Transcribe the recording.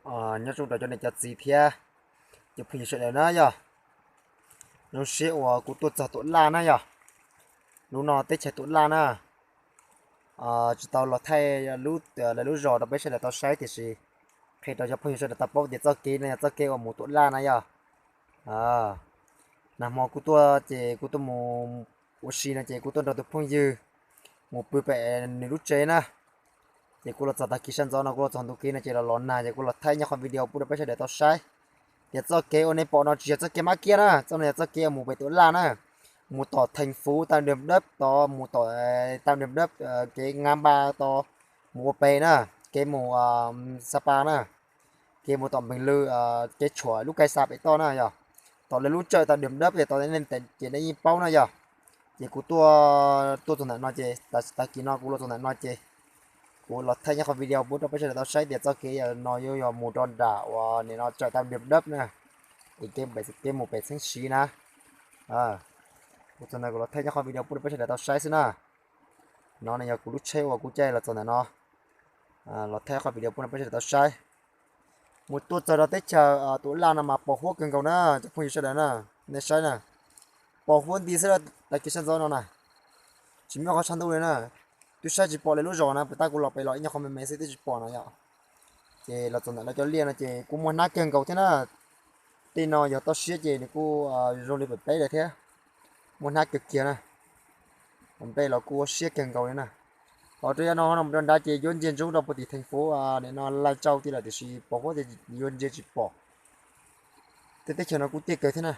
Nyob zoo rau cov niam cov txiv thiab cov phooj ywg sawv daws na yog. Zoo siab uas kuv tuaj txog Tuam Laj na yog. Lub no teb chaws Tuam Laj na. Tsis tau los thaij lub, lawv lub zos rau peb sawv daws tau saib tiam sis qhia rau cov phooj ywg sawv daws tau paub tias txoj kev no yog txoj kev uas mus Tuam Laj na yog. Nag hmo kuv tuaj ces kuv tuaj mus ua si no ces kuv tuaj nrog tus phooj ywg mus pw pem nws lub tsev na. Ces kuv los txog tag kis sab ntxov no kuv los txog ntu kev no ces los los nag ces kuv los thaij nyob qhov video pub rau peb sawv daws tau saib. Tias txoj kev uas nej pom no tsis yog txoj kev mab kiab na, txoj no yog txoj kev uas mus pem Tuam Laj na. Mus tom theej fuv Tam Diam Dawb tod, mus tom Tam Diam Dawb kev Nqa Npa tod, mus ua pem na, kev mus Xa Pa na, kev mus tom Npeeg Lw, kev tshuam lub Kai Xa pem toj na yog. Tom lawv lub tsawm Tam Diam Dawb ces tod nej ces nej yeej paub na yog. Ces kuv tuaj, tuaj txog ntawm no ces tag kis no kuv los txog ntawm no ces kuv los thaij nyob qhov video pub rau peb sawv daws tau saib tias txoj kev no yuav yog mus rau nram uas nim no tsawm Tam Diam Dawb na, es kev mus pem Txheeb Siv na. Kuv txog ntawm kuv los thaij nyob qhov video pub rau peb sawv daws tau saib xwb na. No no yog kuv lub tsheb uas kuv caij los txog ntawm no, los thaij qhov video pub rau peb sawv daws tau saib. Mus tuaj txog rau teb chaws Tuam Laj no mas pos huab kawg nkaus na cov phooj ywg sawv daws na. Nej saib na, pos huab nti xwb tag kis sab ntxov no na, tsis muaj qhov tshav ntuj li na. Twb saib tsis pom lawv lub zos na, puas tab kuv los pem los ib nyuag qhov me me xwb twb tsis pom no yom. Ces los txog ntawm lawv cov liaj no ces kuj muaj hnab kawg nkaus thiab na. Tej no yog toj siab ces nws kuj zoo li pem peb lawm thiab, muaj hnab kawg kiag na. Nplej los kuj ua siab kawg nkaus li na. Los rau yav no no mus rau nrad ces yuav ntsia ntsoov rau puag tim theej fuv nim no Laj Tsau tij lawm tiam sis pos huab ces yuav ntsia tsis pom. Tej teb chaws no kuj tiaj kawg thiab na.